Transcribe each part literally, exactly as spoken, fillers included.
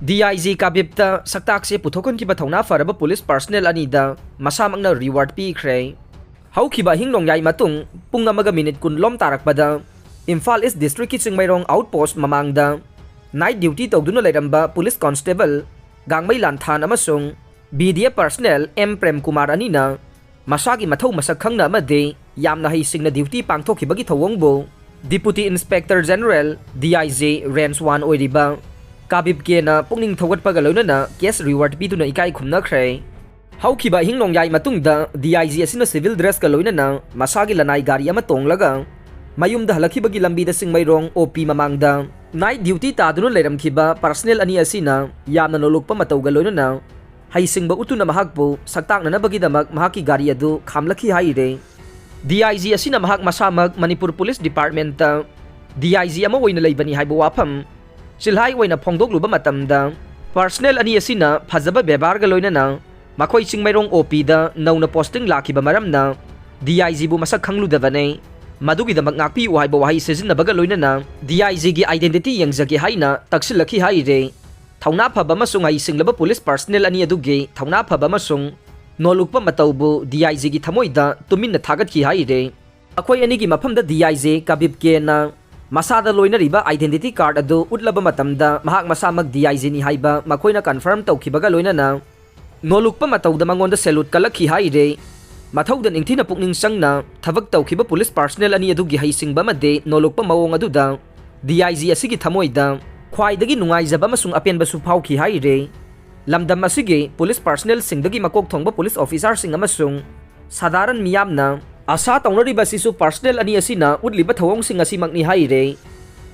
D I G ꯀꯥꯕꯤꯞꯇ ꯁꯛꯇꯥꯛꯁꯦ ꯄꯨꯊꯣꯛꯍꯟꯈꯤꯕ ꯊꯧꯅꯥ ꯐꯔꯕ police personal ꯑꯅꯤꯗ ꯃꯁꯥꯃꯛꯅ ꯔꯤꯋꯥꯔꯗ ꯄꯤꯈ꯭ꯔꯦ꯫ ꯍꯧꯈꯤꯕ ꯑꯍꯤꯡ ꯅꯣꯡꯌꯥꯏ ꯃꯇꯨꯡ ꯄꯨꯡ ꯑꯃꯒ ꯃꯤꯅꯤꯠ ꯀꯨꯟ ꯂꯣꯝ ꯇꯥꯔꯛꯄꯗ ꯏꯝꯐꯥꯜ ꯏꯁ ꯗꯤꯁꯇ꯭ꯔꯤꯛꯀꯤ ꯆꯤꯡꯃꯩꯔꯣꯡ ꯑꯥꯎꯠ ꯄꯣꯁ ꯃꯃꯥꯡꯗ ꯅꯥꯏꯠ ꯗ꯭ꯌꯨꯇꯤ ꯇꯧꯗꯨꯅ ꯂꯩꯔꯝꯕ ꯄꯨꯂꯤꯁ ꯀꯣꯟꯁꯇꯦꯕꯜ ꯒꯥꯡꯃꯩ ꯂꯥꯟꯊꯥꯟ ꯑꯃꯁꯨꯡ B D F personnel M Prem Kumar ꯑꯅꯤꯅ ꯃꯁꯥꯒꯤ ꯃꯊꯧ ꯃꯁꯛ ꯈꯪꯅ ꯑꯃꯗꯤ ꯌꯥꯝꯅ ꯍꯩꯁꯤꯡꯅ ꯗ꯭ꯌꯨꯇꯤ ꯄꯥꯡꯊꯣꯛꯈꯤꯕꯒꯤ ꯊꯧꯑꯣꯡꯕꯨ deputy inspector general, D I G, range one ꯑꯣꯏꯔꯤꯕ ꯀꯥꯕꯤꯞ ꯀꯦꯅ ꯄꯨꯛꯅꯤꯡ ꯊꯧꯒꯠꯄꯒ ꯂꯣꯏꯅꯅ ꯀꯦꯁ ꯔꯤꯋꯥꯔꯗ ꯄꯤꯗꯨꯅ ꯏꯀꯥꯏ ꯈꯨꯝꯅꯈ꯭ꯔꯦ꯫ ꯍꯧꯈꯤꯕ ꯑꯍꯤꯡ ꯅꯣꯡꯌꯥꯏ ꯃꯇꯨꯡꯗ ꯗꯤ ꯑꯥꯏ ꯖꯤ ꯑꯁꯤꯅ ꯁꯤꯚꯤꯜ ꯗ꯭ꯔꯦꯁꯀ ꯂꯣꯏꯅꯅ ꯃꯁꯥꯒꯤ ꯂꯅꯥꯏ ꯒꯥꯔꯤ ꯑꯃ ꯇꯣꯡꯂꯒ ꯃꯌꯨꯝꯗ ꯍꯜꯂꯛꯈꯤꯕꯒꯤ ꯂꯝꯕꯤꯗ ꯆꯤꯡꯃꯩꯔꯣꯡ ꯑꯣ ꯄꯤ ꯃꯃꯥꯡꯗ ꯅꯥꯏꯠ ꯗ꯭ꯌꯨꯇꯤ ꯇꯥꯗꯨꯅ ꯂꯩꯔꯝꯈꯤꯕ ꯄꯥꯔꯁꯅꯦꯜ ꯑꯅꯤ ꯑꯁꯤꯅ ꯌꯥꯝꯅ ꯅꯣꯂꯨꯛꯄ ꯃꯇꯧꯒ ꯂꯣꯏꯅꯅ ꯍꯩꯁꯤꯡꯕ ꯎꯠꯇꯨꯅ ꯃꯍꯥꯛꯄꯨ ꯁꯛꯇꯥꯛꯅꯅꯕꯒꯤꯗꯃꯛ ꯃꯍꯥꯛꯀꯤ ꯒꯥꯔꯤ ꯑꯗꯨ ꯈꯥꯝꯂꯛꯈꯤ ꯍꯥꯏꯔꯦ꯫ ꯗꯤ ꯑꯥꯏ ꯖꯤ ꯑꯁꯤꯅ ꯃꯍꯥꯛ ꯃꯁꯥꯃꯛ Manipur police department D I G ꯑꯃ ꯑꯣꯏꯅ ꯂꯩꯕꯅꯤ ꯍꯥꯏꯕ ꯋꯥꯐꯝ ꯆꯤꯜꯍꯥꯏ ꯑꯣꯏꯅ ꯐꯣꯡꯗꯣꯛꯂꯨꯕ ꯃꯇꯝꯗ, ꯄꯥꯔꯁꯅꯦꯜ ꯑꯅꯤ ꯑꯁꯤꯅ ꯐꯖꯕ ꯕꯦꯕꯥꯔꯒ ꯂꯣꯏꯅꯅ ꯃꯈꯣꯏ ꯆꯤꯡꯃꯩꯔꯣꯡ ꯑꯣ ꯄꯤꯗ ꯅꯧꯅ ꯄꯣꯁꯇꯤꯡ ꯂꯥꯛꯈꯤꯕ ꯃꯔꯝꯅ ꯗꯤ ꯑꯥꯏ ꯖꯤꯕꯨ ꯃꯁꯛ ꯈꯪꯂꯨꯗꯕꯅꯤ, ꯃꯗꯨꯒꯤꯗꯃꯛ ꯉꯥꯛꯄꯤꯌꯨ ꯍꯥꯏꯕ ꯋꯥꯍꯩ ꯁꯤꯖꯤꯟꯅꯕꯒ ꯂꯣꯏꯅꯅ ꯗꯤ ꯑꯥꯏ ꯖꯤꯒꯤ ꯑꯥꯏꯗꯦꯟꯇꯤꯇꯤ ꯌꯦꯡꯖꯒꯦ ꯍꯥꯏꯅ ꯇꯛꯁꯤꯜꯂꯛꯈꯤ ꯍꯥꯏꯔꯦ꯫ ꯊꯧꯅꯥ ꯐꯕ ꯑꯃꯁꯨꯡ ꯍꯩꯁꯤꯡꯂꯕ ꯄꯨꯂꯤꯁ ꯄꯥꯔꯁꯅꯦꯜ ꯑꯅꯤ ꯑꯗꯨꯒꯤ ꯊꯧꯅꯥ ꯐꯕ ꯑꯃꯁꯨꯡ ꯅꯣꯂꯨꯛꯄ ꯃꯇꯧꯕꯨ ꯗꯤ ꯑꯥꯏ ꯖꯤꯒꯤ ꯊꯃꯣꯏꯗ ꯇꯨꯃꯤꯟꯅ ꯊꯥꯒꯠꯈꯤ ꯍꯥꯏꯔꯦ꯫ ꯑꯩꯈꯣꯏ ꯑꯅꯤꯒꯤ ꯃꯐꯝꯗ ꯗꯤ ꯑꯥꯏ ꯖꯤ ꯀꯥꯕꯤꯞ ꯀꯦꯅ ꯃꯁꯥꯗ ꯂꯣꯏꯅꯔꯤꯕ ꯑꯥꯏꯗꯦꯟꯇꯤꯇꯤ ꯀꯥꯔꯗ ꯑꯗꯨ ꯎꯠꯂꯕ ꯃꯇꯝꯗ ꯃꯍꯥꯛ ꯃꯁꯥꯃꯛ ꯗꯤ ꯑꯥꯏ ꯖꯤꯅꯤ ꯍꯥꯏꯕ ꯃꯈꯣꯏꯅ ꯀꯟꯐꯥꯔꯝ ꯇꯧꯈꯤꯕꯒ ꯂꯣꯏꯅꯅ ꯅꯣꯂꯨꯛꯄ ꯃꯇꯧꯗ ꯃꯉꯣꯟꯗ ꯁꯦꯂꯨꯠ ꯀꯜꯂꯛꯈꯤ ꯍꯥꯏꯔꯦ꯫ ꯃꯊꯧꯗ ꯅꯤꯡꯊꯤꯅ ꯄꯨꯛꯅꯤꯡ ꯆꯪꯅ ꯊꯕꯛ ꯇꯧꯈꯤꯕ ꯄꯨꯂꯤꯁ ꯄꯥꯔꯁꯅꯦꯜ ꯑꯅꯤ ꯑꯗꯨꯒꯤ ꯍꯩꯁꯤꯡꯕ ꯑꯃꯗꯤ ꯅꯣꯂꯨꯛꯄ ꯃꯑꯣꯡ ꯑꯗꯨꯗ ꯗꯤ ꯑꯥꯏ ꯖꯤ ꯑꯁꯤꯒꯤ ꯊꯃꯣꯏꯗ ꯈ꯭ꯋꯥꯏꯗꯒꯤ ꯅꯨꯡꯉꯥꯏꯖꯕ ꯑꯃꯁꯨꯡ ꯑꯄꯦꯟꯕꯁꯨ ꯐꯥꯎꯈꯤ ꯍꯥꯏꯔꯦ꯫ ꯂꯝꯗꯝ ꯑꯁꯤꯒꯤ ꯄꯨꯂꯤꯁ ꯄꯥꯔꯁꯅꯦꯜꯁꯤꯡꯗꯒꯤ ꯃꯀꯣꯛ ꯊꯣꯡꯕ ꯄꯨꯂꯤꯁ ꯑꯣꯐꯤꯁꯥꯔꯁꯤꯡ ꯑꯃꯁꯨꯡ ꯁꯥꯗꯥꯔꯟ ꯃꯤꯌꯥꯝꯅ ꯑꯁꯥ ꯇꯧꯅꯔꯤꯕ ꯑꯁꯤꯁꯨ ꯄꯥꯔꯁꯅꯦꯜ ꯑꯅꯤ ꯑꯁꯤꯅ ꯎꯠꯂꯤꯕ ꯊꯧꯑꯣꯡꯁꯤꯡ ꯑꯁꯤꯃꯛꯅꯤ ꯍꯥꯏꯔꯦ꯫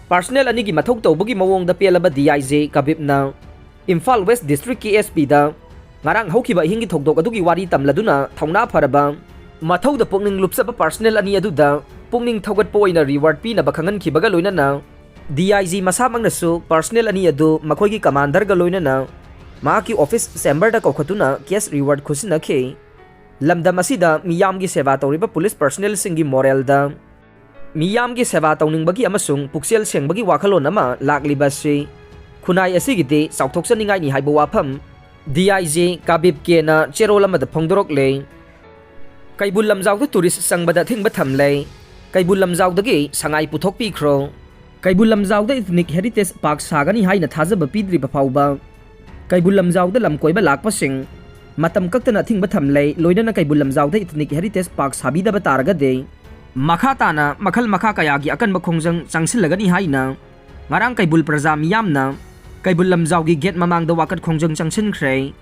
ꯄꯥꯔꯁꯅꯦꯜ ꯑꯅꯤꯒꯤ ꯃꯊꯧ ꯇꯧꯕꯒꯤ ꯃꯑꯣꯡꯗ ꯄꯦꯜꯂꯕ ꯗꯤ ꯑꯥꯏ ꯖꯤ ꯀꯕꯤꯞꯅ ꯏꯝꯐꯥꯜ ꯋꯦꯁ ꯗꯤꯁꯇ꯭ꯔꯤꯛꯀꯤ ꯑꯦꯁ ꯄꯤꯗ ꯉꯔꯥꯡ ꯍꯧꯈꯤꯕ ꯑꯍꯤꯡꯒꯤ ꯊꯧꯗꯣꯛ ꯑꯗꯨꯒꯤ ꯋꯥꯔꯤ ꯇꯝꯂꯗꯨꯅ ꯊꯧꯅꯥ ꯐꯔꯕ ꯃꯊꯧꯗ ꯄꯨꯛꯅꯤꯡ ꯂꯨꯞꯆꯕ ꯄꯥꯔꯁꯅꯦꯜ ꯑꯅꯤ ꯑꯗꯨꯗ ꯄꯨꯛꯅꯤꯡ ꯊꯧꯒꯠꯄ ꯑꯣꯏꯅ ꯔꯤꯋꯥꯔꯗ ꯄꯤꯅꯕ ꯈꯪꯍꯟꯈꯤꯕꯒ ꯂꯣꯏꯅꯅ ꯗꯤ ꯑꯥꯏ ꯖꯤ ꯃꯁꯥꯃꯛꯅꯁꯨ ꯄꯥꯔꯁꯅꯦꯜ ꯑꯅꯤ ꯑꯗꯨ ꯃꯈꯣꯏꯒꯤ ꯀꯃꯥꯟꯗꯔꯒ ꯂꯣꯏꯅꯅ ꯃꯍꯥꯛꯀꯤ ꯑꯣꯐꯤꯁ ꯆꯦꯝꯕꯔꯗ ꯀꯧꯈꯠꯇꯨꯅ ꯀꯦꯁ ꯔꯤꯋꯥꯔꯗ ꯈꯨꯠꯁꯤꯟꯅꯈꯤ꯫ ꯂꯝꯗꯝ ꯑꯁꯤꯗ ꯃꯤꯌꯥꯝꯒꯤ ꯁꯦꯕꯥ ꯇꯧꯔꯤꯕ ꯄꯨꯂꯤꯁ ꯄꯥꯔꯁꯅꯦꯜꯁꯤꯡꯒꯤ ꯃꯣꯔꯦꯜꯗ ꯃꯤꯌꯥꯝꯒꯤ ꯁꯦꯕꯥ ꯇꯧꯅꯤꯡꯕꯒꯤ ꯑꯃꯁꯨꯡ ꯄꯨꯛꯆꯦꯜ ꯁꯦꯡꯕꯒꯤ ꯋꯥꯈꯜꯂꯣꯟ ꯑꯃ ꯂꯥꯛꯂꯤꯕ ꯑꯁꯤ ꯈꯨꯟꯅꯥꯏ ꯑꯁꯤꯒꯤꯗꯤ ꯆꯥꯎꯊꯣꯛꯆꯅꯤꯡꯉꯥꯏꯅꯤ ꯍꯥꯏꯕ ꯋꯥꯐꯝ ꯗꯤ ꯑꯥꯏ ꯖꯤ ꯀꯥꯕꯤꯕ ꯀꯦꯅ ꯆꯦꯔꯣꯜ ꯑꯃꯗ ꯐꯣꯡꯗꯣꯔꯛꯂꯦ꯫ ꯀꯩꯕꯨꯜ ꯂꯝꯖꯥꯎꯗ tourist ꯆꯪꯕꯗ ꯑꯊꯤꯡꯕ ꯊꯝꯂꯦ꯫ ꯀꯩꯕꯨꯜ ꯂꯝꯖꯥꯎꯗꯒꯤ ꯁꯉꯥꯏ ꯄꯨꯊꯣꯛꯄꯤꯈ꯭ꯔꯣ꯫ ꯀꯩꯕꯨꯜ ꯂꯝꯖꯥꯎꯗ Ethnic Heritage Park ꯁꯥꯒꯅꯤ ꯍꯥꯏꯅ ꯊꯥꯖꯕ ꯄꯤꯗ꯭ꯔꯤꯕ ꯐꯥꯎꯕ ꯀꯩꯕꯨꯜ ꯂꯝꯖꯥꯎꯗ ꯂꯝ ꯀꯣꯏꯕ ꯂꯥꯛꯄꯁꯤꯡ ꯃꯇꯝ ꯀꯛꯇꯅ ꯑꯊꯤꯡꯕ ꯊꯝꯂꯦ꯫ ꯂꯣꯏꯅꯅ ꯀꯩꯕꯨꯜ ꯂꯝꯖꯥꯎꯗ Ethnic Heritage Park ꯁꯥꯕꯤꯗꯕ ꯇꯥꯔꯒꯗꯤ ꯃꯈꯥ ꯇꯥꯅ ꯃꯈꯜ ꯃꯈꯥ ꯀꯌꯥꯒꯤ ꯑꯀꯟꯕ ꯈꯣꯡꯖꯪ ꯆꯪꯁꯤꯜꯂꯒꯅꯤ ꯍꯥꯏꯅ ꯉꯔꯥꯡ ꯀꯩꯕꯨꯜ ꯄ꯭ꯔꯖꯥ ꯃꯤꯌꯥꯝꯅ ꯀꯩꯕꯨꯜ ꯂꯝꯖꯥꯎꯒꯤ gate ꯃꯃꯥꯡꯗ ꯋꯥꯀꯠ ꯈꯣꯡꯖꯪ ꯆꯪꯁꯤꯟꯈ꯭ꯔꯦ꯫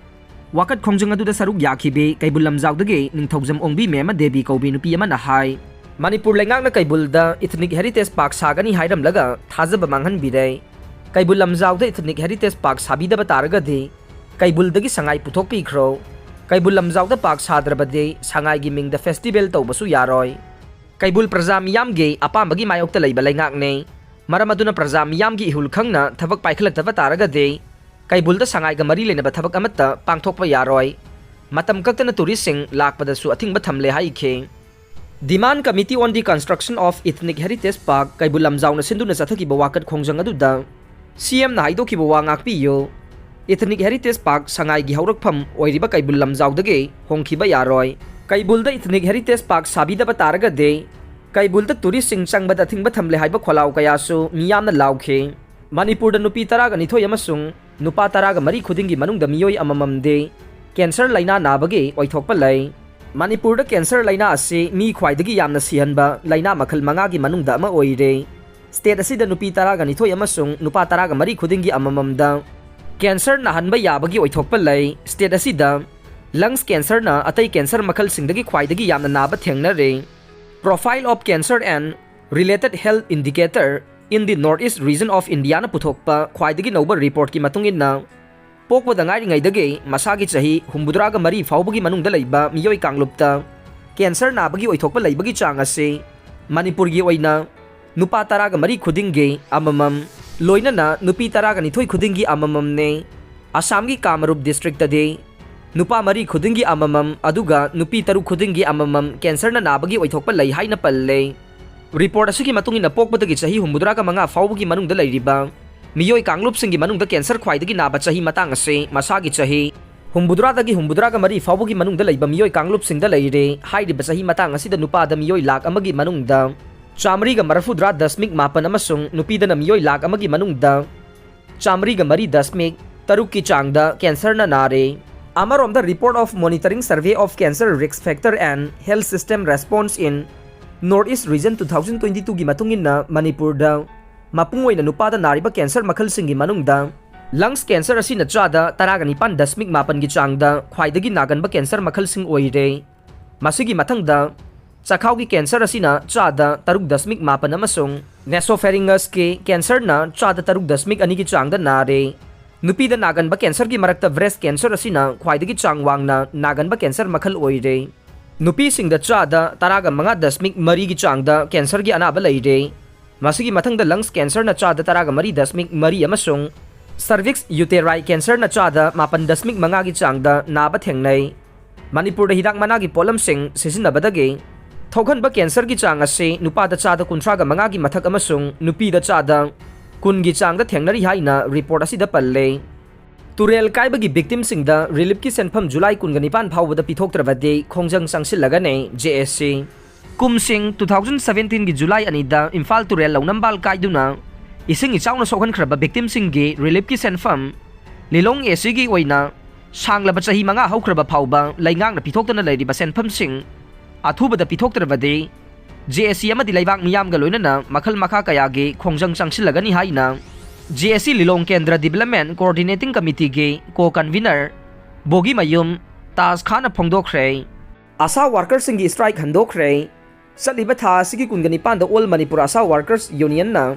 ꯋꯥꯀꯠ ꯈꯣꯡꯖꯪ ꯑꯗꯨꯗ ꯁꯔꯨꯛ ꯌꯥꯈꯤꯕꯤ ꯀꯩꯕꯨꯜ ꯂꯝꯖꯥꯎꯗꯒꯤ ꯅꯤꯡꯊꯧꯖꯝ ꯑꯣꯡꯕꯤ ꯃꯦꯃ ꯗꯦꯕꯤ ꯀꯧꯕꯤ ꯅꯨꯄꯤ ꯑꯃꯅ ꯍꯥꯏ, ꯃꯅꯤꯄꯨꯔ ꯂꯩꯉꯥꯛꯅ ꯀꯩꯕꯨꯜꯗ Ethnic Heritage Park ꯁꯥꯒꯅꯤ ꯍꯥꯏꯔꯝꯂꯒ ꯊꯥꯖꯕ ꯃꯥꯡꯍꯟꯕꯤꯔꯦ꯫ ꯀꯩꯕꯨꯜ ꯂꯝꯖꯥꯎꯗ Ethnic Heritage Park ꯁꯥꯕꯤꯗꯕ ꯇꯥꯔꯒꯗꯤ ꯀꯩꯕꯨꯜꯗꯒꯤ ꯁꯉꯥꯏ ꯄꯨꯊꯣꯛꯄꯤꯈ꯭ꯔꯣ꯫ ꯀꯩꯕꯨꯜ ꯂꯝꯖꯥꯎꯗ park ꯁꯥꯗ꯭ꯔꯕꯗꯤ ꯁꯉꯥꯏꯒꯤ ꯃꯤꯡꯗ festival ꯇꯧꯕꯁꯨ ꯌꯥꯔꯣꯏ꯫ ꯀꯩꯕꯨꯜ ꯄ꯭ꯔꯖꯥ ꯃꯤꯌꯥꯝꯒꯤ ꯑꯄꯥꯝꯕꯒꯤ ꯃꯥꯌꯣꯛꯇ ꯂꯩꯕ ꯂꯩꯉꯥꯛꯅꯤ꯫ ꯃꯔꯝ ꯑꯗꯨꯅ ꯄ꯭ꯔꯖꯥ ꯃꯤꯌꯥꯝꯒꯤ ꯏꯍꯨꯜ ꯈꯪꯅ ꯊꯕꯛ ꯄꯥꯏꯈꯠꯂꯛꯇꯕ ꯇꯥꯔꯒꯗꯤ ꯀꯩꯕꯨꯜꯗ ꯁꯉꯥꯏꯒ ꯃꯔꯤ ꯂꯩꯅꯕ ꯊꯕꯛ ꯑꯃꯠꯇ ꯄꯥꯡꯊꯣꯛꯄ ꯌꯥꯔꯣꯏ꯫ ꯃꯇꯝ ꯀꯛꯇꯅ touristꯁꯤꯡ ꯂꯥꯛꯄꯗꯁꯨ ꯑꯊꯤꯡꯕ ꯊꯝꯂꯦ ꯍꯥꯏꯈꯤ꯫ Demand Committee on the Construction of Ethnic Heritage Park ꯀꯩꯕꯨꯜ ꯂꯝꯖꯥꯎꯅ ꯁꯤꯟꯗꯨꯅ ꯆꯠꯊꯈꯤꯕ ꯋꯥꯀꯠ ꯈꯣꯡꯖꯪ ꯑꯗꯨꯗ ꯁꯤ ꯑꯦꯝꯅ ꯍꯥꯏꯗꯣꯛꯈꯤꯕ ꯋꯥ ꯉꯥꯛꯄꯤꯌꯨ꯫ Ethnic Heritage Park ꯁꯉꯥꯏꯒꯤ ꯍꯧꯔꯛꯐꯝ ꯑꯣꯏꯔꯤꯕ ꯀꯩꯕꯨꯜ ꯂꯝꯖꯥꯎꯗꯒꯤ ꯍꯣꯡꯈꯤꯕ ꯌꯥꯔꯣꯏ꯫ ꯀꯩꯕꯨꯜꯗ Ethnic Heritage Park ꯁꯥꯕꯤꯗꯕ ꯇꯥꯔꯒꯗꯤ ꯀꯩꯕꯨꯜꯗ touristꯁꯤꯡ ꯆꯪꯕꯗ ꯑꯊꯤꯡꯕ ꯊꯝꯂꯦ ꯍꯥꯏꯕ ꯈꯣꯜꯂꯥꯎ ꯀꯌꯥꯁꯨ ꯃꯤꯌꯥꯝꯅ ꯂꯥꯎꯈꯤ꯫ ꯃꯅꯤꯄꯨꯔꯗ ꯅꯨꯄꯤ ꯇꯔꯥꯒ ꯅꯤꯊꯣꯏ ꯑꯃꯁꯨꯡ ꯅꯨꯄꯥ ꯇꯔꯥꯒ ꯃꯔꯤ ꯈꯨꯗꯤꯡꯒꯤ ꯃꯅꯨꯡꯗ ꯃꯤꯑꯣꯏ ꯑꯃꯃꯝꯗꯤ cancer ꯂꯥꯏꯅꯥ ꯅꯥꯕꯒꯤ ꯑꯣꯏꯊꯣꯛꯄ ꯂꯩ꯫ ꯃꯅꯤꯄꯨꯔꯗ cancer ꯂꯥꯏꯅꯥ ꯑꯁꯤ ꯃꯤ ꯈ꯭ꯋꯥꯏꯗꯒꯤ ꯌꯥꯝꯅ ꯁꯤꯍꯟꯕ ꯂꯥꯏꯅꯥ ꯃꯈꯜ ꯃꯉꯥꯒꯤ ꯃꯅꯨꯡꯗ ꯑꯃ ꯑꯣꯏꯔꯦ꯫ State ꯑꯁꯤꯗ ꯅꯨꯄꯤ ꯇꯔꯥꯒ ꯅꯤꯊꯣꯏ ꯑꯃꯁꯨꯡ ꯅꯨꯄꯥ ꯇꯔꯥꯒ ꯃꯔꯤ ꯈꯨꯗꯤꯡꯒꯤ ꯑꯃꯃꯝꯗ cancer ꯅꯥꯍꯟꯕ ꯌꯥꯕꯒꯤ ꯑꯣꯏꯊꯣꯛꯄ ꯂꯩ꯫ State ꯑꯁꯤꯗ lungs cancerꯅ ꯑꯇꯩ cancer ꯃꯈꯜꯁꯤꯡꯗꯒꯤ ꯈ꯭ꯋꯥꯏꯗꯒꯤ ꯌꯥꯝꯅ ꯅꯥꯕ ꯊꯦꯡꯅꯔꯦ꯫ Profile of Cancer and Related Health Indicator in the North East Region of Indiaꯅ ꯄꯨꯊꯣꯛꯄ ꯈ꯭ꯋꯥꯏꯗꯒꯤ ꯅꯧꯕ reportꯀꯤ ꯃꯇꯨꯡ ꯏꯟꯅ, ꯄꯣꯛꯄꯗ ꯉꯥꯏꯔꯤꯉꯩꯗꯒꯤ ꯃꯁꯥꯒꯤ ꯆꯍꯤ ꯍꯨꯝꯐꯨꯇꯔꯥꯒ ꯃꯔꯤ ꯐꯥꯎꯕꯒꯤ ꯃꯅꯨꯡꯗ ꯂꯩꯕ ꯃꯤꯑꯣꯏ ꯀꯥꯡꯂꯨꯞꯇ cancer ꯅꯥꯕꯒꯤ ꯑꯣꯏꯊꯣꯛꯄ ꯂꯩꯕꯒꯤ ꯆꯥꯡ ꯑꯁꯤ ꯃꯅꯤꯄꯨꯔꯒꯤ ꯑꯣꯏꯅ ꯅꯨꯄꯥ ꯇꯔꯥꯒ ꯃꯔꯤ ꯈꯨꯗꯤꯡꯒꯤ ꯑꯃꯃꯝ, ꯂꯣꯏꯅꯅ ꯅꯨꯄꯤ ꯇꯔꯥꯒ ꯅꯤꯊꯣꯏ ꯈꯨꯗꯤꯡꯒꯤ ꯑꯃꯃꯝꯅꯤ꯫ ꯑꯁꯥꯝꯒꯤ ꯀꯥꯃꯔꯨꯞ districtꯇꯗꯤ ꯅꯨꯄꯥ ꯃꯔꯤ ꯈꯨꯗꯤꯡꯒꯤ ꯑꯃꯃꯝ, ꯑꯗꯨꯒ ꯅꯨꯄꯤ ꯇꯔꯨꯛ ꯈꯨꯗꯤꯡꯒꯤ ꯑꯃꯃꯝ cancerꯅ ꯅꯥꯕꯒꯤ ꯑꯣꯏꯊꯣꯛꯄ ꯂꯩ ꯍꯥꯏꯅ ꯄꯜꯂꯦ꯫ Report ꯑꯁꯤꯒꯤ ꯃꯇꯨꯡ ꯏꯟꯅ, ꯄꯣꯛꯄꯗꯒꯤ ꯆꯍꯤ ꯍꯨꯝꯐꯨꯇꯔꯥꯒ ꯃꯉꯥ ꯐꯥꯎꯕꯒꯤ ꯃꯅꯨꯡꯗ ꯂꯩꯔꯤꯕ ꯃꯤꯑꯣꯏ ꯀꯥꯡꯂꯨꯞꯁꯤꯡꯒꯤ ꯃꯅꯨꯡꯗ cancer ꯈ꯭ꯋꯥꯏꯗꯒꯤ ꯅꯥꯕ ꯆꯍꯤ ꯃꯇꯥꯡ ꯑꯁꯤ ꯃꯁꯥꯒꯤ ꯆꯍꯤ ꯍꯨꯝꯐꯨꯇꯔꯥꯗꯒꯤ ꯍꯨꯝꯐꯨꯇꯔꯥꯒ ꯃꯔꯤ ꯐꯥꯎꯕꯒꯤ ꯃꯅꯨꯡꯗ ꯂꯩꯕ ꯃꯤꯑꯣꯏ ꯀꯥꯡꯂꯨꯞꯁꯤꯡꯗ ꯂꯩꯔꯦ꯫ ꯍꯥꯏꯔꯤꯕ ꯆꯍꯤ ꯃꯇꯥꯡ ꯑꯁꯤꯗ ꯅꯨꯄꯥꯗ ꯃꯤꯑꯣꯏ ꯂꯥꯈ ꯑꯃꯒꯤ ꯃꯅꯨꯡꯗ ꯆꯥꯃꯔꯤꯒ ꯃꯔꯐꯨꯇꯔꯥ ꯗꯁꯃꯤꯛ ꯃꯥꯄꯟ ꯑꯃꯁꯨꯡ ꯅꯨꯄꯤꯗꯅ ꯃꯤꯑꯣꯏ ꯂꯥꯈ ꯑꯃꯒꯤ ꯃꯅꯨꯡꯗ ꯆꯥꯃꯔꯤꯒ ꯃꯔꯤ ꯗꯁꯃꯤꯛ ꯇꯔꯨꯛꯀꯤ ꯆꯥꯡꯗ cancerꯅ ꯅꯥꯔꯦ꯫ ꯑꯃꯔꯣꯝꯗ Report of Monitoring Survey of Cancer Risk Factor and Health System Response in North East Region two thousand twenty twoꯒꯤ ꯃꯇꯨꯡ ꯏꯟꯅ ꯃꯅꯤꯄꯨꯔꯗ ꯃꯄꯨꯡ ꯑꯣꯏꯅ ꯅꯨꯄꯥꯗ ꯅꯥꯔꯤꯕ cancer ꯃꯈꯜꯁꯤꯡꯒꯤ ꯃꯅꯨꯡꯗ lungs cancer ꯑꯁꯤꯅ ꯆꯥꯗ ꯇꯔꯥꯒ ꯅꯤꯄꯥꯟ ꯗꯁꯃꯤꯛ ꯃꯥꯄꯟꯒꯤ ꯆꯥꯡꯗ ꯈ꯭ꯋꯥꯏꯗꯒꯤ ꯅꯥꯒꯟꯕ cancer ꯃꯈꯜꯁꯤꯡ ꯑꯣꯏꯔꯦ꯫ ꯃꯁꯤꯒꯤ ꯃꯊꯪꯗ ꯆꯈꯥꯎꯒꯤ cancer ꯑꯁꯤꯅ ꯆꯥꯗ ꯇꯔꯨꯛ ꯗꯁꯃꯤꯛ ꯃꯥꯄꯟ ꯑꯃꯁꯨꯡ nasophariнгꯁꯀꯤ cancerꯅ ꯆꯥꯗ ꯇꯔꯨꯛ ꯗꯁꯃꯤꯛ ꯑꯅꯤꯒꯤ ꯆꯥꯡꯗ ꯅꯥꯔꯦ꯫ ꯅꯨꯄꯤꯗ ꯅꯥꯒꯟꯕ cancerꯒꯤ ꯃꯔꯛꯇ breast cancer ꯑꯁꯤꯅ ꯈ꯭ꯋꯥꯏꯗꯒꯤ ꯆꯥꯡ ꯋꯥꯡꯅ ꯅꯥꯒꯟꯕ cancer ꯃꯈꯜ ꯑꯣꯏꯔꯦ꯫ ꯅꯨꯄꯤꯁꯤꯡꯗ ꯆꯥꯗ ꯇꯔꯥꯒ ꯃꯉꯥ ꯗꯁꯃꯤꯛ ꯃꯔꯤꯒꯤ ꯆꯥꯡꯗ cancerꯒꯤ ꯑꯅꯥꯕ ꯂꯩꯔꯦ꯫ ꯃꯁꯤꯒꯤ ꯃꯊꯪꯗ lungs cancerꯅ ꯆꯥꯗ ꯇꯔꯥꯒ ꯃꯔꯤ ꯗꯁꯃꯤꯛ ꯃꯔꯤ ꯑꯃꯁꯨꯡ cervix uterine cancerꯅ ꯆꯥꯗ ꯃꯥꯄꯟ ꯗꯁꯃꯤꯛ ꯃꯉꯥꯒꯤ ꯆꯥꯡꯗ ꯅꯥꯕ ꯊꯦꯡꯅꯩ꯫ ꯃꯅꯤꯄꯨꯔꯗ ꯍꯤꯗꯥꯛ ꯃꯅꯥꯒꯤ ꯄꯣꯠꯂꯝꯁꯤꯡ ꯁꯤꯖꯤꯟꯅꯕꯗꯒꯤ ꯊꯣꯛꯍꯟꯕ cancerꯒꯤ ꯆꯥꯡ ꯑꯁꯤ ꯅꯨꯄꯥꯗ ꯆꯥꯗ ꯀꯨꯟꯊ꯭ꯔꯥꯒ ꯃꯉꯥꯒꯤ ꯃꯊꯛ ꯑꯃꯁꯨꯡ ꯅꯨꯄꯤꯗ ꯆꯥꯗ ꯀꯨꯟꯒꯤ ꯆꯥꯡꯗ ꯊꯦꯡꯅꯔꯤ ꯍꯥꯏꯅ report ꯑꯁꯤꯗ ꯄꯜꯂꯦ꯫ ꯇꯨꯔꯦꯜ ꯀꯥꯏꯕꯒꯤ victimꯁꯤꯡꯗ reliefꯀꯤ ꯁꯦꯟꯐꯝ ꯖꯨꯂꯥꯏ ꯀꯨꯟꯒ ꯅꯤꯄꯥꯟ ꯐꯥꯎꯕꯗ ꯄꯤꯊꯣꯛꯇ꯭ꯔꯕꯗꯤ ꯈꯣꯡꯖꯪ ꯆꯪꯁꯤꯜꯂꯒꯅꯤ, J A C꯫ ꯀꯨꯝꯁꯤꯡ two thousand seventeenꯒꯤ ꯖꯨꯂꯥꯏ ꯑꯅꯤꯗ ꯏꯝꯐꯥꯜ ꯇꯨꯔꯦꯜ ꯂꯧꯅꯝꯕꯥꯜ ꯀꯥꯏꯗꯨꯅ ꯏꯁꯤꯡ ꯏꯆꯥꯎꯅ ꯁꯣꯛꯍꯟꯈ꯭ꯔꯕ victimꯁꯤꯡꯒꯤ reliefꯀꯤ ꯁꯦꯟꯐꯝ ꯂꯤꯂꯣꯡ ACꯒꯤ ꯑꯣꯏꯅ ꯁꯥꯡꯂꯕ ꯆꯍꯤ ꯃꯉꯥ ꯍꯧꯈ꯭ꯔꯕ ꯐꯥꯎꯕ ꯂꯩꯉꯥꯛꯅ ꯄꯤꯊꯣꯛꯇꯅ ꯂꯩꯔꯤꯕ ꯁꯦꯟꯐꯝꯁꯤꯡ ꯑꯊꯨꯕꯗ ꯄꯤꯊꯣꯛꯇ꯭ꯔꯕꯗꯤ J A C ꯑꯃꯗꯤ ꯂꯩꯕꯥꯛ ꯃꯤꯌꯥꯝꯒ ꯂꯣꯏꯅꯅ ꯃꯈꯜ ꯃꯈꯥ ꯀꯌꯥꯒꯤ ꯈꯣꯡꯖꯪ ꯆꯪꯁꯤꯜꯂꯒꯅꯤ ꯍꯥꯏꯅ J A C ꯂꯤꯂꯣꯡ ꯀꯦꯟꯗ꯭ꯔ Development Coordinating Committeeꯒꯤ co-convener ꯕꯣꯒꯤꯃꯌꯨꯝ ꯇꯥꯖ ꯈꯥꯟꯅ ꯐꯣꯡꯗꯣꯛꯈ꯭ꯔꯦ꯫ ꯑꯥꯁꯥ workerꯁꯤꯡꯒꯤ strike ꯍꯟꯗꯣꯛꯈ꯭ꯔꯦ꯫ ꯆꯠꯂꯤꯕ ꯊꯥ ꯑꯁꯤꯒꯤ ꯀꯨꯟꯒ ꯅꯤꯄꯥꯟꯗ All Manipur ASHA Workers Unionꯅ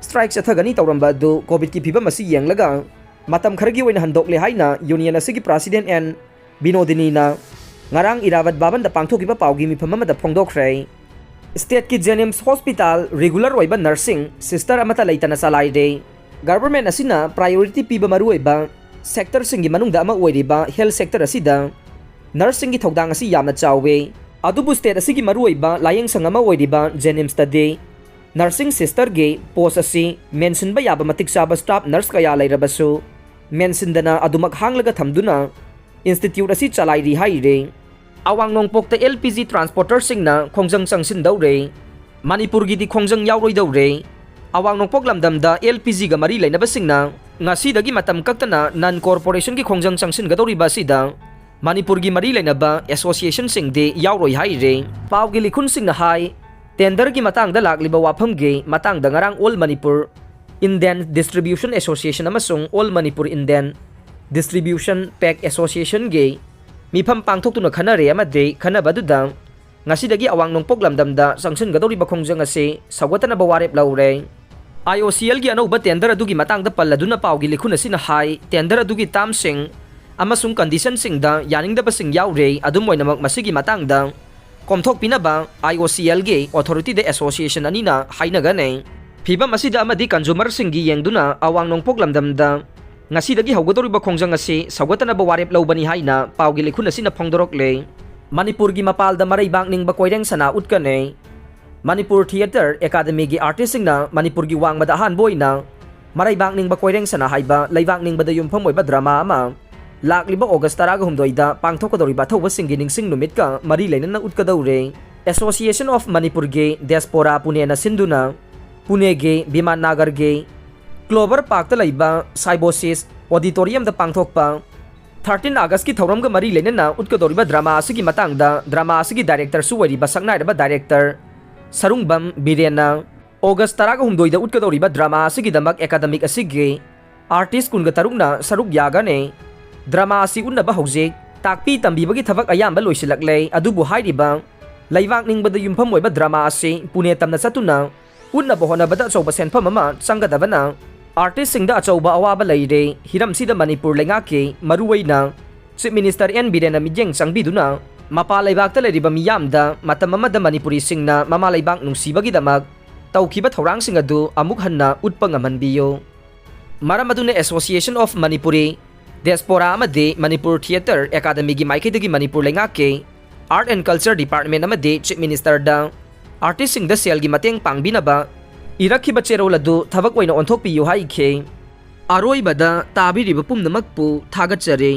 strike ꯆꯠꯊꯒꯅꯤ ꯇꯧꯔꯝꯕ ꯑꯗꯨ COVIDꯀꯤ ꯐꯤꯕꯝ ꯑꯁꯤ ꯌꯦꯡꯂꯒ ꯃꯇꯝ ꯈꯔꯒꯤ ꯑꯣꯏꯅ ꯍꯟꯗꯣꯛꯂꯦ ꯍꯥꯏꯅ union ꯑꯁꯤꯒꯤ president ꯑꯦꯟ ꯕꯤꯅꯣꯗꯤꯅꯤꯅ ꯉꯔꯥꯡ ꯏꯔꯥꯕꯠ ꯚꯕꯟꯗ ꯄꯥꯡꯊꯣꯛꯈꯤꯕ ꯄꯥꯎꯒꯤ ꯃꯤꯐꯝ ꯑꯃꯗ ꯐꯣꯡꯗꯣꯛꯈ꯭ꯔꯦ꯫ Stateꯀꯤ JNIMS hospital regular ꯑꯣꯏꯕ nursing sister ꯑꯃꯠꯇ ꯂꯩꯇꯅ ꯆꯂꯥꯏꯔꯦ꯫ Government ꯑꯁꯤꯅ priority ꯄꯤꯕ ꯃꯔꯨꯑꯣꯏꯕ sectorꯁꯤꯡꯒꯤ ꯃꯅꯨꯡꯗ ꯑꯃ ꯑꯣꯏꯔꯤꯕ health sector ꯑꯁꯤꯗ nurseꯁꯤꯡꯒꯤ ꯊꯧꯗꯥꯡ ꯑꯁꯤ ꯌꯥꯝꯅ ꯆꯥꯎꯋꯤ꯫ ꯑꯗꯨꯕꯨ state ꯑꯁꯤꯒꯤ ꯃꯔꯨꯑꯣꯏꯕ ꯂꯥꯌꯦꯡꯁꯪ ꯑꯃ ꯑꯣꯏꯔꯤꯕ JNIMSꯇꯗꯤ Nursing sisterꯒꯤ post ꯑꯁꯤ ꯃꯦꯟꯁꯤꯟꯕ ꯌꯥꯕ ꯃꯇꯤꯛ ꯆꯥꯕ staff nurse ꯀꯌꯥ ꯂꯩꯔꯕꯁꯨ, ꯃꯦꯟꯁꯤꯟꯗꯅ ꯑꯗꯨꯃꯛ ꯍꯥꯡꯂꯒ ꯊꯝꯗꯨꯅ institute ꯑꯁꯤ ꯆꯂꯥꯏꯔꯤ ꯍꯥꯏꯔꯤ꯫ ꯑꯋꯥꯡ ꯅꯣꯡꯄꯣꯛꯇ L P G transporterꯁꯤꯡꯅ ꯈꯣꯡꯖꯪ ꯆꯪꯁꯤꯟꯗꯧꯔꯦ꯫ ꯃꯅꯤꯄꯨꯔꯒꯤꯗꯤ ꯈꯣꯡꯖꯪ ꯌꯥꯎꯔꯣꯏꯗꯧꯔꯦ꯫ ꯑꯋꯥꯡ ꯅꯣꯡꯄꯣꯛ ꯂꯝꯗꯝꯗ L P Gꯒ ꯃꯔꯤ ꯂꯩꯅꯕꯁꯤꯡꯅ ꯉꯁꯤꯗꯒꯤ ꯃꯇꯝ ꯀꯛꯇꯅ non corporationꯒꯤ ꯈꯣꯡꯖꯪ ꯆꯪꯁꯤꯟꯒꯗꯧꯔꯤꯕ ꯑꯁꯤꯗ ꯃꯅꯤꯄꯨꯔꯒꯤ ꯃꯔꯤ ꯂꯩꯅꯕ associationꯁꯤꯡꯗꯤ ꯌꯥꯎꯔꯣꯏ ꯍꯥꯏꯔꯤ꯫ ꯄꯥꯎꯒꯤ ꯂꯤꯈꯨꯟꯁꯤꯡꯅ ꯍꯥꯏ, tenderꯒꯤ ꯃꯇꯥꯡꯗ ꯂꯥꯛꯂꯤꯕ ꯋꯥꯐꯝꯒꯤ ꯃꯇꯥꯡꯗ ꯉꯔꯥꯡ All Manipur Indent Distribution Association ꯑꯃꯁꯨꯡ All Manipur Indent Distribution Pack Associationꯒꯤ ꯃꯤꯐꯝ ꯄꯥꯡꯊꯣꯛꯇꯨꯅ ꯈꯟꯅꯔꯦ ꯑꯃꯗꯤ ꯈꯟꯅꯕ ꯑꯗꯨꯗ ꯉꯁꯤꯗꯒꯤ ꯑꯋꯥꯡ ꯅꯣꯡꯄꯣꯛ ꯂꯝꯗꯝꯗ ꯆꯪꯁꯤꯟꯒꯗꯧꯔꯤꯕ ꯈꯣꯡꯖꯪ ꯑꯁꯤ ꯁꯧꯒꯠꯇꯅꯕ ꯋꯥꯔꯦꯞ ꯂꯧꯔꯦ꯫ I O C Lꯒꯤ ꯑꯅꯧꯕ tender ꯑꯗꯨꯒꯤ ꯃꯇꯥꯡꯗ ꯄꯜꯂꯗꯨꯅ ꯄꯥꯎꯒꯤ ꯂꯤꯈꯨꯟ ꯑꯁꯤꯅ ꯍꯥꯏ, tender ꯑꯗꯨꯒꯤ termꯁꯤꯡ ꯑꯃꯁꯨꯡ conditionꯁꯤꯡꯗ ꯌꯥꯅꯤꯡꯗꯕꯁꯤꯡ ꯌꯥꯎꯔꯦ꯫ ꯑꯗꯨꯝ ꯑꯣꯏꯅꯃꯛ, ꯃꯁꯤꯒꯤ ꯃꯇꯥꯡꯗ ꯀꯣꯝꯊꯣꯛꯄꯤꯅꯕ I O C Lꯒꯤ authorityꯗ association ꯑꯅꯤꯅ ꯍꯥꯏꯅꯒꯅꯤ꯫ ꯐꯤꯚꯝ ꯑꯁꯤꯗ ꯑꯃꯗꯤ consumerꯁꯤꯡꯒꯤ ꯌꯦꯡꯗꯨꯅ ꯑꯋꯥꯡ ꯅꯣꯡꯄꯣꯛ ꯂꯝꯗꯝꯗ ꯉꯁꯤꯗꯒꯤ ꯍꯧꯒꯗꯧꯔꯤꯕ ꯈꯣꯡꯖꯪ ꯑꯁꯤ ꯁꯧꯒꯠꯇꯅꯕ ꯋꯥꯔꯦꯞ ꯂꯧꯕꯅꯤ ꯍꯥꯏꯅ ꯄꯥꯎꯒꯤ ꯂꯤꯈꯨꯟ ꯑꯁꯤꯅ ꯐꯣꯡꯗꯣꯔꯛꯂꯦ꯫ ꯃꯅꯤꯄꯨꯔꯒꯤ ꯃꯄꯥꯜꯗ ꯃꯔꯩꯕꯥꯛ ꯅꯤꯡꯕ ꯀꯣꯏꯔꯦꯡ ꯁꯅꯥ ꯎꯠꯀꯅꯤ꯫ ꯃꯅꯤꯄꯨꯔ Theatre Academyꯒꯤ artistꯁꯤꯡꯅ ꯃꯅꯤꯄꯨꯔꯒꯤ ꯋꯥꯡꯃꯗ ꯑꯍꯥꯟꯕ ꯑꯣꯏꯅ ꯃꯔꯩꯕꯥꯛ ꯅꯤꯡꯕ ꯀꯣꯏꯔꯦꯡ ꯁꯅꯥ ꯍꯥꯏꯕ ꯂꯩꯕꯥꯛ ꯅꯤꯡꯕꯗ ꯌꯨꯝꯐꯝ ꯑꯣꯏꯕ drama ꯑꯃ ꯂꯥꯛꯂꯤꯕ August ꯇꯔꯥꯒ ꯍꯨꯝꯗꯣꯏꯗ ꯄꯥꯡꯊꯣꯛꯀꯗꯧꯔꯤꯕ ꯑꯊꯧꯕꯁꯤꯡꯒꯤ ꯅꯤꯡꯁꯤꯡ ꯅꯨꯃꯤꯠꯀ ꯃꯔꯤ ꯂꯩꯅꯅ ꯎꯠꯀꯗꯧꯔꯦ꯫ Association of ꯃꯅꯤꯄꯨꯔꯒꯤ diaspora ꯄꯨꯅꯦꯅ ꯁꯤꯟꯗꯨꯅ ꯄꯨꯅꯦꯒꯤ ꯕꯤꯃꯥꯟ ꯅꯥꯒꯔꯒꯤ Clover Parkꯇ ꯂꯩꯕ Symbiosis Auditoriumꯗ ꯄꯥꯡꯊꯣꯛꯄ thirteen Augustꯀꯤ ꯊꯧꯔꯝꯒ ꯃꯔꯤ ꯂꯩꯅꯅ ꯎꯠꯀꯗꯧꯔꯤꯕ drama ꯑꯁꯤꯒꯤ ꯃꯇꯥꯡꯗ drama ꯑꯁꯤꯒꯤ directorꯁꯨ ꯑꯣꯏꯔꯤꯕ ꯁꯛꯅꯥꯏꯔꯕ director ꯁꯔꯨꯡꯕꯝ ꯕꯤꯔꯦꯟꯅ August ꯇꯔꯥꯒ ꯍꯨꯝꯗꯣꯏꯗ ꯎꯠꯀꯗꯧꯔꯤꯕ drama ꯑꯁꯤꯒꯤꯗꯃꯛ academic ꯑꯁꯤꯒꯤ artist ꯀꯨꯟꯒ ꯇꯔꯨꯛꯅ ꯁꯔꯨꯛ ꯌꯥꯒꯅꯤ꯫ Drama ꯑꯁꯤ ꯎꯠꯅꯕ ꯍꯧꯖꯤꯛ ꯇꯥꯛꯄꯤ ꯇꯝꯕꯤꯕꯒꯤ ꯊꯕꯛ ꯑꯌꯥꯝꯕ ꯂꯣꯏꯁꯤꯜꯂꯛꯂꯦ, ꯑꯗꯨꯕꯨ ꯍꯥꯏꯔꯤꯕ ꯂꯩꯕꯥꯛ ꯅꯤꯡꯕꯗ ꯌꯨꯝꯐꯝ ꯑꯣꯏꯕ drama ꯑꯁꯤ ꯄꯨꯅꯦ ꯇꯝꯅ ꯆꯠꯇꯨꯅ ꯎꯠꯅꯕ ꯍꯣꯠꯅꯕꯗ ꯑꯆꯧꯕ ꯁꯦꯟꯐꯝ ꯑꯃ ꯆꯪꯒꯗꯕꯅ artistꯁꯤꯡꯗ ꯑꯆꯧꯕ ꯑꯋꯥꯕ ꯂꯩꯔꯦ꯫ ꯍꯤꯔꯝꯁꯤꯗ ꯃꯅꯤꯄꯨꯔ ꯂꯩꯉꯥꯛꯀꯤ ꯃꯔꯨꯑꯣꯏꯅ Chief Minister ꯑꯦꯟ ꯕꯤꯔꯦꯟꯅ ꯃꯤꯠꯌꯦꯡ ꯆꯪꯕꯤꯗꯨꯅ ꯃꯄꯥꯟ ꯂꯩꯕꯥꯛꯇ ꯂꯩꯔꯤꯕ ꯃꯤꯌꯥꯝꯗ ꯃꯇꯝ ꯑꯃꯗ ꯃꯅꯤꯄꯨꯔꯤꯁꯤꯡꯅ ꯃꯃꯥ ꯂꯩꯕꯥꯛ ꯅꯨꯡꯁꯤꯕꯒꯤꯗꯃꯛ ꯇꯧꯈꯤꯕ ꯊꯧꯔꯥꯡꯁꯤꯡ ꯑꯗꯨ ꯑꯃꯨꯛ ꯍꯟꯅ ꯎꯠꯄ ꯉꯝꯍꯟꯕꯤꯌꯨ꯫ ꯃꯔꯝ ꯑꯗꯨꯅ Association of Manipuri Diaspora ꯑꯃꯗꯤ Manipur Theatre Academyꯒꯤ ꯃꯥꯏꯀꯩꯗꯒꯤ ꯃꯅꯤꯄꯨꯔ ꯂꯩꯉꯥꯛꯀꯤ Art and Culture Department ꯑꯃꯗꯤ Chief Ministerꯗ artistꯁꯤꯡꯗ ꯁꯦꯜꯒꯤ ꯃꯇꯦꯡ ꯄꯥꯡꯕꯤꯅꯕ ꯏꯔꯛꯈꯤꯕ ꯆꯦꯔꯣꯜ ꯑꯗꯨ ꯊꯕꯛ ꯑꯣꯏꯅ ꯑꯣꯟꯊꯣꯛꯄꯤꯌꯨ ꯍꯥꯏꯈꯤ꯫ ꯑꯔꯣꯏꯕꯗ ꯇꯥꯕꯤꯔꯤꯕ ꯄꯨꯝꯅꯃꯛꯄꯨ ꯊꯥꯒꯠꯆꯔꯤ꯫